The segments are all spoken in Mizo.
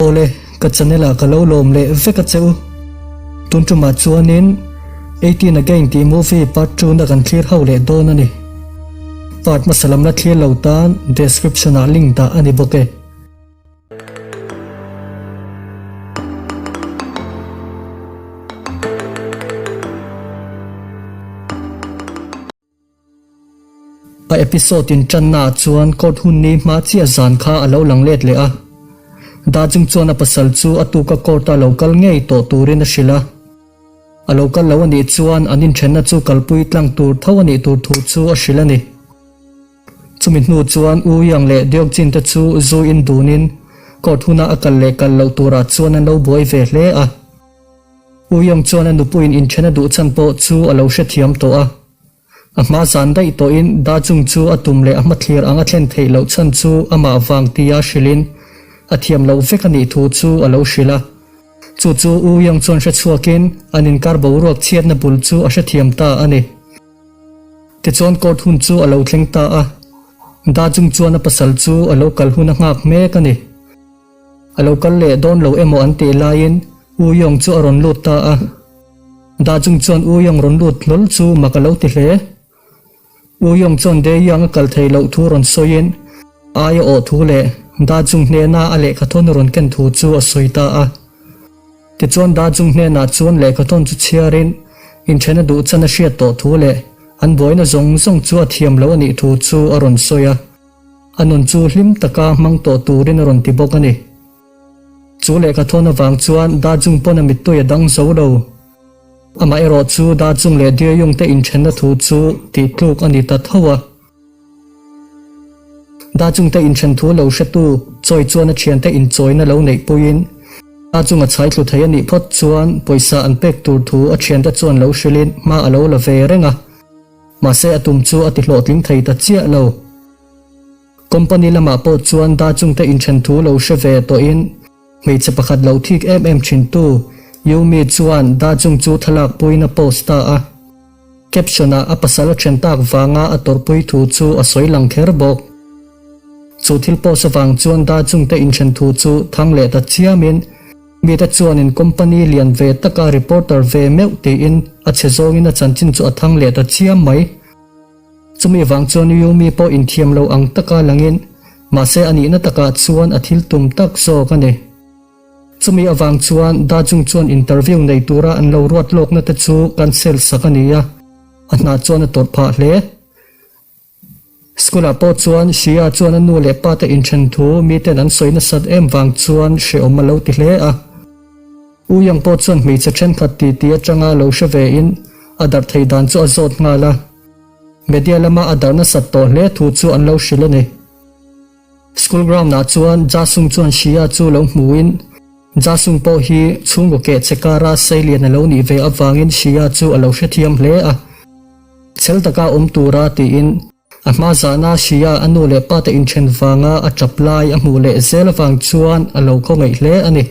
Awle, ka channel ah ka lo lawm leh vek a che u. Tun tumah chuanin 18 Again tih movie part 2 na kan thlir ho leh dawn a ni. Part hmasa lam la thlir lo tan description ah link dah a ni bawk e. A episode in tanna ah chuan court hun ni hma chiah zan kha a lo lang let leh a. Da chung chuan a pasal chu a tuka court a lo kal ngei tawh turin a hrilh a. A lo kal lo a nih chuan an inthenna chu kalpui tlang tur tho a nih tur thu chu a hrilh a ni. Chumi hnu chuan U Yang leh Deok Jin te chu zu in dunin court huna a kal leh kal loh turah chuan an lo buai ve hle a. U Yang chuan a nupuiin inthen a duh chhan pawh chu a lo hrethiam tawh a. A hma zan daih tawhin Da Jung chu a tum leh a hmathlir ang a thlen theih loh chhan chu amah vang tia hrilhin a thiam loh vek a nih thu chu a lo hrilh a. Chu chu U Yang chuan hre chhuakin an inkar boruak chhiatna bul chu a hrethiam ta a ni. Tichuan court hun chu a lo thleng ta a, Da Jung chuan a pasal chu a lo kal hun a nghak mek a ni. A lo kal leh dawn lo emaw an tih laiin U Yong chu a rawn lut ta a. Da Jung chuan U Yong rawn lut hlawl chu mak a lo ti hle. U Yong chuan De Yang a kal thei loh thu rawn sawiin ai a awh thu leh Da Jung hnena a lehkhathawn rawn ken thu chu a sawi ta a. Tichuan Da Jung hnenah chuan lehkhathawn chu chhiarin inthen a duh chan a hriat tawh thu leh an buaina zawng zawng chu a thiam lo a nih thu chu a rawn sawi a. A nun chu hlim taka hmang tawh turin a rawn ti bawk a ni. Chu lehkhathawn avang chuan Da Jung pawn a mittui a dang zo lo. Amaherawh chu Da Jung leh Dear Jung te inthenna thu chu tih tluk a ni ta tho a. Da Jung te inthen thu lo hretu Choi chuan a thiante inchawina lo neih puiin Da Jung a chhai thlu thei a nih phawt chuan pawisa an pek tur thu a thiante chuan lo hrilhin hma a lo la ve reng a. Mahse a tum chu a ti hlawhtling thei ta chiah lo. Company lamah pawh chuan Da Jung te inthen thu lo hre ve tawhin hmeichhe pakhat lo thik em em thintu Yumi chuan Da Jung chu thlalak puiin a post ta a. Caption ah a pasal a then tak vanga a tawrhpui thu chu a sawi lang kher bawk. Chu thil post avang chuan Da Jung te inthen thu chu thang leh ta chiamin mite chuanin company lian ve taka reporter ve meuh tiin a chhe zawngin a chanchin chu a thang leh ta chiam mai. Chumi vang chuan Yumi pawh inthiam lo ang taka langin mahse a nihna takah chuan a thil tum tak zawk a ni. Chumi avang chuan Da Jung chuan interview nei tura an lo ruat lawkna te chu cancel sak a ni a, a hna chuan a tawrh phah hle. School ah pawh chuan Shia chuan a nu leh pa te inthen thu miten an sawi nasat em vang chuan hrehawm a lo ti hle a. U Yang pawh chuan hmeichhe thenkhat titi atanga lo hre ve in a darh thei dan chu a zawt nghal a. Media lama a darh nasat tawh hle thu chu an lo hrilh a ni. School ground ah chuan Ja Sung chuan Shia chu lo hmu in Ja Sung pawh hi chhungkaw keh che kara seilian a lo nih ve avangin Shia chu a lo hrethiam hle a. Chhel taka awm tura tiin a hma zahna Shia a nu leh pa te inthen vanga a tap lai a hmuh leh zel avang chuan a lo khawngaih hle a ni.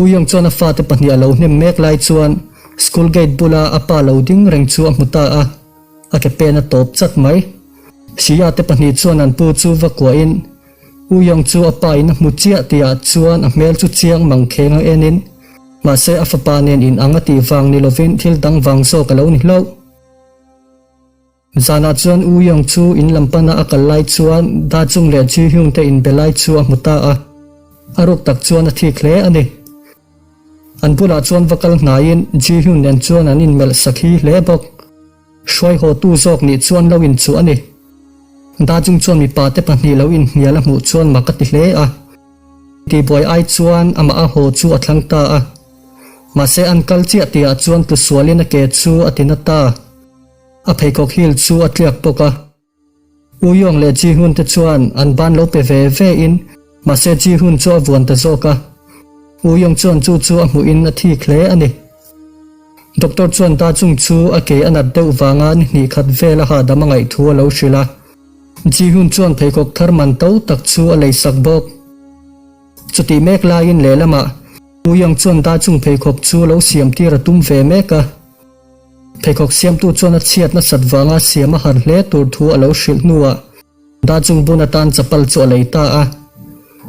U Young chuan a fate pahnih a lo hnem mek lai chuan school gate bula a pa lo ding reng chu a hmu ta a, a ke pen a tawp chat mai. Shia te pahnih chuan an pu chu va kuahin U Young chu a pa in a hmu chiah tihah chuan a hmel chu chiang mang kheng a enin mahse a fapa nen in ang a tih vang ni lovin thil dang vang zawk a lo ni hlauh. Zanah chuan U Young chu in lam pana a kal lai chuan Da Jung leh Ji Hyung te inbe lai chu a hmu ta a, a ruk tak chuan a thik hle a ni. An bulah chuan va kal hnaiin Ji Hyun nen chuan an inmelh sakhi hle bawk. Hruai haw tu zawk nih chuan lo inchuh a ni. Da Jung chuan mipa te pahnih lo inhnial a hmuh chuan mak a ti hle a. Tihbuai ai chuan amah a haw chu a thlang ta a. Mahse an kal chiah tihah chuan tlusualin a ke chu a ti na ta. A pheikhawk heel chu a tliak bawk a. U Yong leh Ji Hun te chuan an ban lo pe ve ve in mahse Ji Hun chu a vuan ta zawk a. U Yong chuan chu chu a hmuh in a thik hle a ni. Doctor chuan Da Jung chu a ke a nat deuh vanga ni hnih khat vel a hahdam a ngaih thu a lo hrilh a. Ji Hun chuan pheikhawk thar man to tak chu a lei sak bawk. Chutih mek laiin lehlamah U Yong chuan Da Jung pheikhawk chu lo siam tir a tum ve mek a. Pheikhawk siamtu chuan a chhiat nasat vanga siam a har hle tur thu a lo hrilh hnuah Da Jung bun atan chapal chu a lei ta a.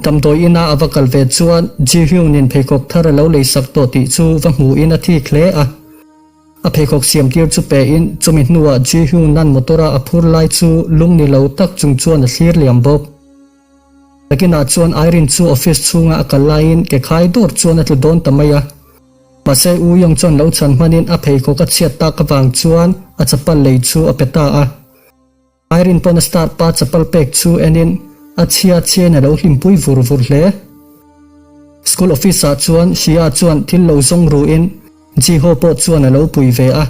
Damdawi ina a va kal ve chuan Ji Hyun in pheikhawk thar a lo lei sak tawh tih chu va hmuhin a thik hle a. A pheikhawk siam tir chu pe in chumi hnuah Ji Hyun an motor a a phur lai chu lung ni lo tak chung chuan a thlir liam bawk. Nakinah chuan Irene chu office chhunga a kal laiin ke khai dawr chuan a tlu dawn ta mai a. Mahse U Yong chuan lo chhan hmanin a pheikhawk a chhiat tak avang chuan a chapal lei chu a pe ta a. Irene pawn a star pa chapal pek chu enin a chhia chhiain a lo hlimpui vur vur hle. School office ah chuan Shia chuan thil lo zawng ruin Jiho pawh chuan a lo pui ve a.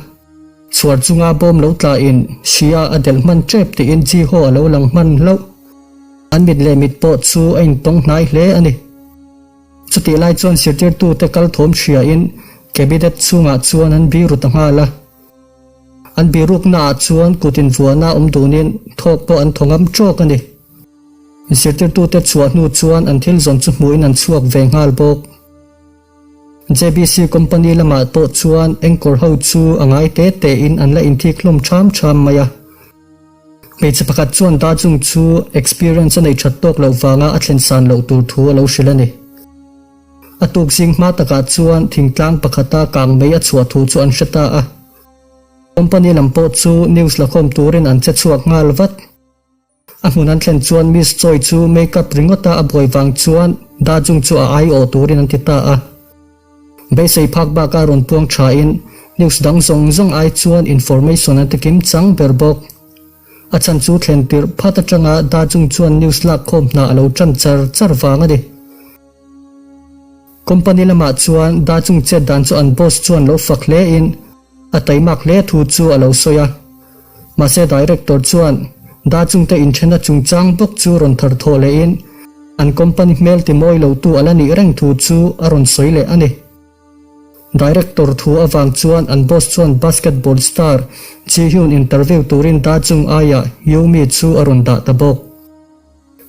Chhuar chunga bawm lo tlain Shia a delh hman tep tiin Jiho a lo lang hman hlauh. An mit leh mit pawh chu a intawng hnai hle a ni. Chutih lai chuan zirtirtute kal thawm hriain cabinet chhungah chuan an biru ta nghal a. An biruknaah chuan kut invuahna awm dunin thawk pawh an thaw ngam tawk a ni. Zirtirtute chhuah hnu chuan an thil zawn chu hmuhin an chhuak ve nghal bawk. JBC company lamah pawh chuan anchor ho chu a ngai te tein an la inthik hlawm ṭham ṭham mai a. Hmeichhe pakhat chuan Dajung chu experience a nei that tawk loh vanga a thlen san loh tur thu a lo hrilh a ni. A tuk zing hma takah chuan thingtlang pakhata kang mei a chhuah thu chu an hre ta a. Company lam pawh chu news lakhawm turin an che chhuak nghal vat. A hmun an thlen chuan Miss Choi chu make-up ringawta a buai vang chuan Dajung chu a aiawh turin an ti ta a. Beisei phak baka rawn puang thain news dang zawng zawng ai chuan information an ti kim chang ber bawk. A chhan chu thlen tirh phat atanga Dajung chuan news lak khawm hna a lo tan char char vang a ni. Company lamah chuan Dajung chet dan chu an boss chuan lo fak hle in a taimak hle thu chu a lo sawi a. Mahse director chuan Dajung te inthenna chungchang bawk chu rawn thar thawh leh in an company hmel ti mawi lo tu a la nih reng thu chu a rawn sawi leh a ni. Director thu avang chuan an boss chuan basketball star Ji Hyun interview turin Dajung aiah Yumi chu a rawn dah ta bawk.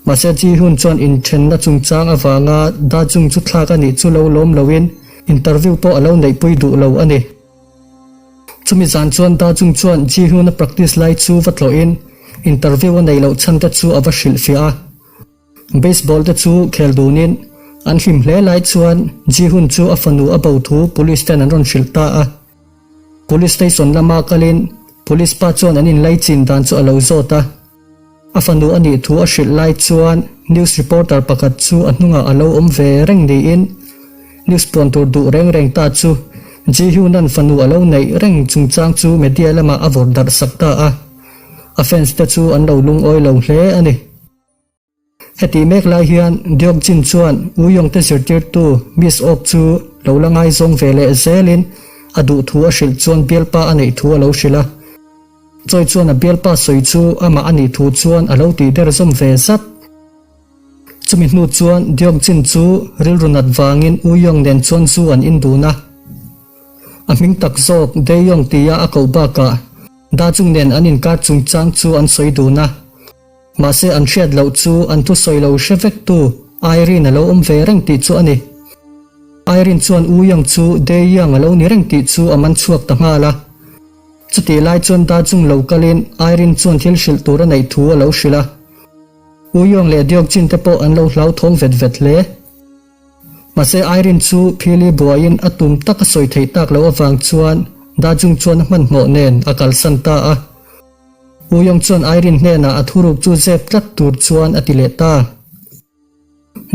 Mahse Ji Hyun chuan inthenna chungchang avanga Dajung chu thlak a nih chu lo lawm loin interview pawh a lo neihpui duh lo a ni. Chumi zan chuan Dajung chuan Ji Hyun a practice lai chu va tlawhin interview a neih loh chhan te chu a va hrilhfiah a. Baseball te chu khel dunin an hlim hle lai chuan Ji Hyun chu a fanu a bo thu police ten an rawn hrilh ta a. Police station lama kalin police pa chuan an inlai chin dan chu a lo zawt a. A fanu a nih thu a hrilh lai chuan news reporter pakhat chu a hnungah a lo awm ve reng niin news puan tur duh reng reng ta chu Ji Hyun-a'n fanu a lo neih reng chungchang chu media lamah a vawrh darh sak ta a. A fans te chu an lo lungawi lo hle a ni. Hetih mek lai hian Deok Jin chuan U Yong te zirtirtu Miss Ok chu lo la ngaizawng ve leh zelin a duh thu a hrilh chuan bialpa a neih thu a lo hrilh a. Choi chuan a bialpa sawi chu amah a nih thu chuan a lo tih der zawm ve zat. Chumi hnu chuan Deok Jin chu rilru nat vangin U Yong nen chuan zu an in dun a. A hming tak zawk Dae Yong tia a koh bakah Da Jung nen an inkar chungchang chu an sawi dun a. Mahse an hriat loh chu an thusawi lo hre vek tu Irene a lo awm ve reng tih chu a ni. Irene chuan U Young chu Dae Young a lo ni reng tih chu a man chhuak ta nghal a. Chutih lai chuan Da Jung lo kalin Irene chuan thil hrilh tur a neih thu a lo hrilh a. U Young leh Deok Jin te pawh an lo hlauthawng vet vet hle. Mahse Irene chu phili buaiin a tum tak a sawi theih tak loh avang chuan Da Jung chuan a hmanhmawh nen a kalsan ta a. U Yong chuan Irene hnenah a thuruk chu zep tlat tur chuan a ti leh ta.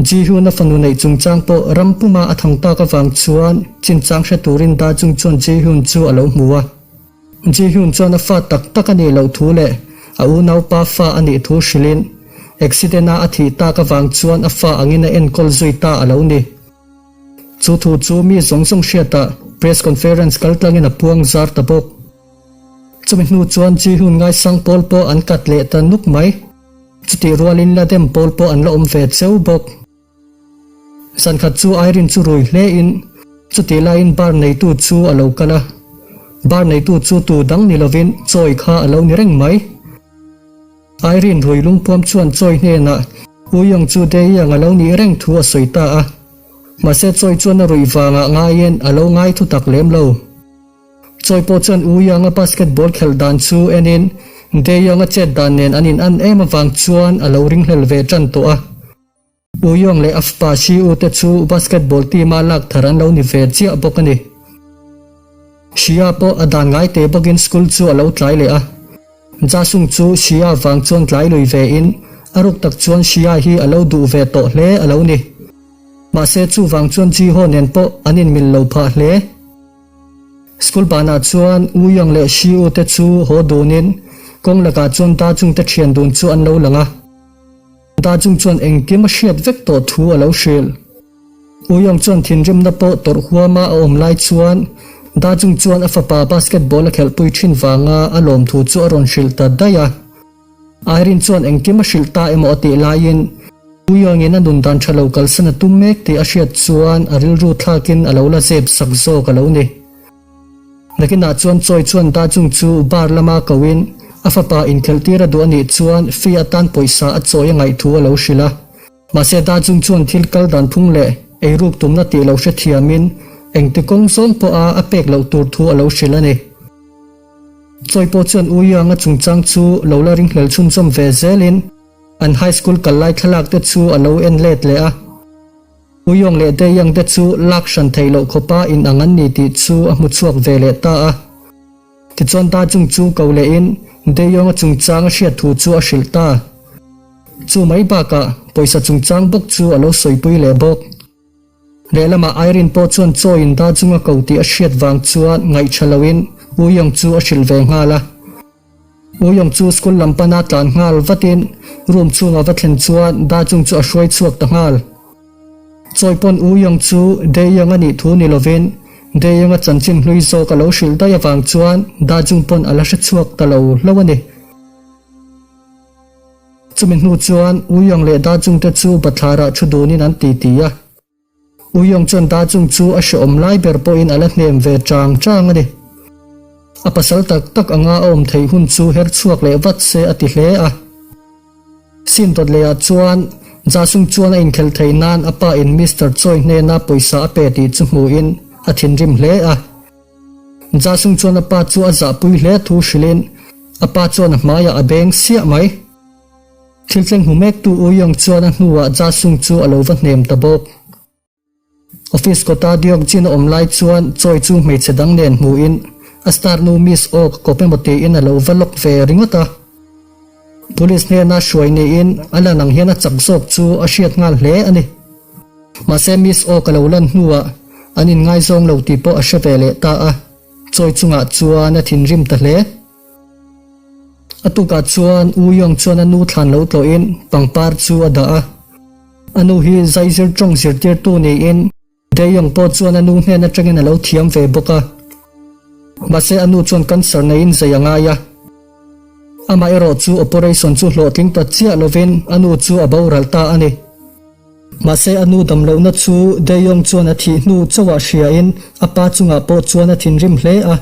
Ji Hyun a fanu neih chungchang pawh ram puma a thang tak avang chuan chinchang hre turin Da Jung chuan Ji Hyun chu a lo hmu a. Ji Hyun chuan a fa tak tak a nih loh thu leh a unaupa fa a nih thu hrilhin accident a a thih tak avang chuan a fa angin a enkawl zui ta a lo ni. Chu thu chu mi zawng zawng hriatah press conference kaltlangin a puang zar ta bawk. Chumi hnu chuan Ji Hyun ngaisang pawl pawh an kat leh ta nuk mai. Chutih rualin la dem pawl pawh an la awm ve cheu bawk. Zankhat chu Irene chu rui hle in chutih laiin bar neitu chu a lo kal a. Bar neitu chu tu dang ni lovin Choi kha a lo ni reng mai. Irene rui lungpuam chuan Choi hnenah U Young chu Dae-young a lo nih reng thu a sawi ta a. Mahse Choi chuan a ruih vangah ngaiin a lo ngai thu tak lem lo. Chawi pawh chuan U Yang-a basketball khelh dan chu enin Dae Young-a chet dan nen an in an em avang chuan a lo ringhlel ve tan tawh a. Woo-young leh a fapa Shi-woo te chu basketball team-a lak thar an lo ni ve chiah bawk a ni. Shia pawh a dan ngai te bawkin school chu a lo tlai leh a. Jasung chu Shia vang chuan tlai lui ve in a ruk tak chuan Shia hi a lo duh ve tawh hle a lo ni. Mahse chuvang chuan Jiho nen pawh an inmil lo phah hle. School banah chuan U Young leh Shi U te chu haw dunin kawng lakah chuan Da Jung te thian dun chu an lo lang a. Da Jung chuan engkim a hriat vek tawh thu a lo hrilh. U Young chuan thinrimna pawh tawrh huama a awm lai chuan Da Jung chuan a fapa basketball a khelhpui thin vanga a lawmthu chu a rawn hrilh ta daih a. Irene chuan engkim a hrilh ta emaw a tih laiin Uyawngin a nun dan tha lo kalsan a tum mek tih a hriat chuan a rilru thlakin a lo la zep sak zawk a lo ni. Nakinah chuan Choi chuan Da Jung chu bar lama koin a fapa inkhelh tir a duh a nih chuan fee atan pawisa a chawi a ngaih thu a lo hrilh a. Mahse Da Jung chuan thil kal dan phung leh eiruk tumna tih lo hrethiamin engti kawng zawng pawha a pek loh tur thu a lo hrilh a ni. Chawi pawh chuan U Yang-a chungchang chu lo la ringhlel chhunzawm ve zelin an high school kal lai thlalak te chu a lo en let leh a. U Yong leh Dae Yang te chu lak hran theih loh khawpa inang an ni tih chu a hmu chhuak ve leh ta a. Tichuan Da Jung chu ko lehin Dae Yong-a chungchang a hriat thu chu a hrilh ta. Chu mai bakah pawisa chungchang bawk chu a lo sawipui leh bawk. Lehlamah Irene pawh chuan chaw in da chunga ko tih a hriat vang chuan ngaihṭha loin U Yong chu a hrilh ve nghal a. U Yong chu school lam pana tlan nghal vatin room chhunga va thlen chuan Da Jung chu a hruai chhuak ta nghal. Chawi pawn U Yong chu Dae Young a nih thu ni lovin Dae Young a chanchin hlui zawk a lo hrilh daih avang chuan Da Jung pawn a la hre chhuak ta lo hlauh a ni. Chumi hnu chuan Uyong leh Da Jung te chu bathlarah thu dunin an titi a. Uyong chuan Da Jung chu a hrehawm lai ber pawhin a la hnem ve chang chang a ni. A pasal tak tak anga a awm theih hun chu her chhuak leh vat se a ti hle a. Sin dawt lehah chuan Ja Sung chuan a inkhelh theih nan a pa in Mister Choi hnena pawisa a pe tih chu hmuhin a thinrim hle a. Ja Sung chuan a pa chu a zahpui hle thu hrilhin a pa chuan a hmaiah a beng siah mai. Thil thleng hmu mektu U Yong chuan a hnuah Ja Sung chu a lo va hnem ta bawk. Office kawta Deok Jin a awm lai chuan Choi chu hmeichhe dang nen hmuhin a star nu Miss Oh ka kawp emaw tiin a lo va lawk ve ringawt a. Police hnena hruai niin a lan ang hian a chak zawk chu a hriat nghal hle a ni. Mahse Miss Oh ka lo lan hnuah an inngaizawng lo tih pawh a hre ve leh ta a, Choi chungah chuan a thinrim ta hle. A tukah chuan U Yong chuan a nu thlan lo tlawhin pangpar chu a dah a. A nu hi zaizir tawng zirtirtu niin Dae Yong pawh chuan a nu hnen atangin a lo thiam ve bawk a. Mahse a nu chuan cancer neiin zai a ngai a. Amah erawh chu operation chu hlawhtling ta chiah lovin a nu chu a boral ta a ni. Mahse a nu damlohna chu Dae Yong chuan a thih hnu chauhah hriain a pa chungah pawh chuan a thinrim hle a.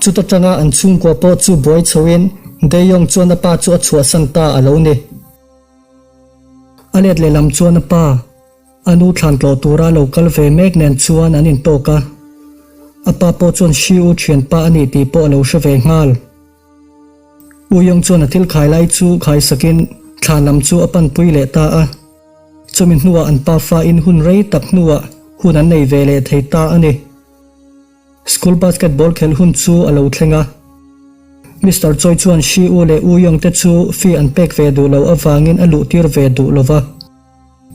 Chuta tanga an chhungkua pawh chu buai chhoin Dae Yong chuan a pa chu a chhuahsan ta a lo ni. A let lehlam chuan a pa, a nu thlan tlawh tura lo kal ve mek nen chuan an intawk a. A pa pawh chuan Shi U thianpa a nih tih pawh a lo hre ve nghal. U Yong chuan a thil khai lai chu khai sakin thlan lam chu a panpui leh ta a. Chumi hnuah an pafa in hun rei tak hnuah hun an nei ve leh thei ta a ni. School basketball khelh hun chu a lo thleng a. Mister Choi chuan Shi U leh U Yong te chu fee an pek ve duh loh avangin a luh tir ve duh lo va.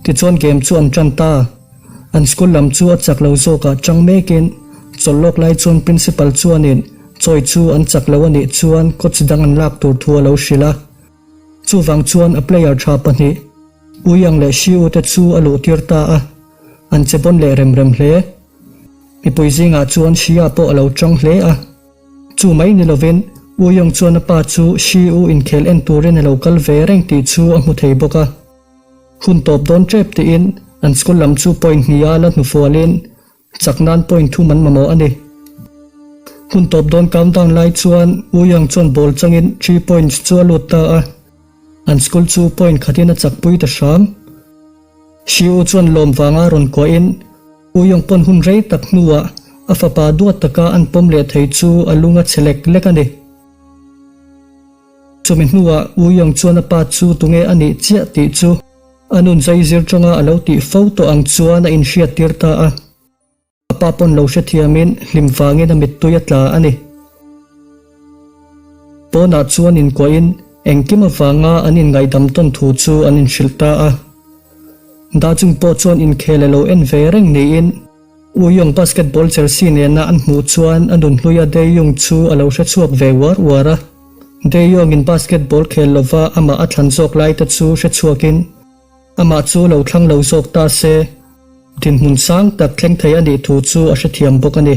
Tichuan game chu an tan ta. An school lam chu a chak lo zawkah chang mekin chawlh lawk lai chuan principal chuanin Choi chu an chak lo a nih chuan coach dang an lak tur thu a lo hrilh a. Chuvang chuan a player tha pahnih U Yang leh Shi U te chu a luh tir ta a. An che bawn leh rem rem hle. Mipui zingah chuan Shia pawh a lo tang hle a. Chu mai ni lovin U Yong chuan a pa chu Shi U inkhel en turin a lo kal ve reng tih chu a hmu thei bawk a. Hun tawp dawn tep tiin an school lam chu point hniha la hnufualin chak nan point thum an mamawh a ni. Hun tawp dawn countdown lai chuan U Yong chuan ball changin three points chu a lut ta a. An school chu point khatin a chakpui ta hram. Shi U chuan lawm vanga rawn kuahin U Yong pawn hun rei tak hnuah a fapa duat taka an pawm leh thei chu a lung a chhe lek lek a ni. Chumi hnuah U Yong chuan a pa chu tunge a nih chiah tih chu. A nun zaizir tawnga a lo tih fo tawh ang chuan a inhriattir ta a. A pa pawn lo hrethiamin hlim vangin a mittui a tla a ni. Pawnah chuan inkuahin engkim avanga an inngaihdam tawn thu chu an inhrilh ta a. Dajung pawh chuan inkhel a lo en ve reng niin Uyong basketball jersey nena an hmuh chuan a nunhluia Dae-jung chu a lo hrechhuak ve uar uar a. Dae-jung-in basketball khel lova amah a thlan zawk lai te chu hrechhuakin amah chu lo thlang lo zawk ta se, dinhmun sang tak thleng thei a nih thu chu a hrethiam bawk a ni.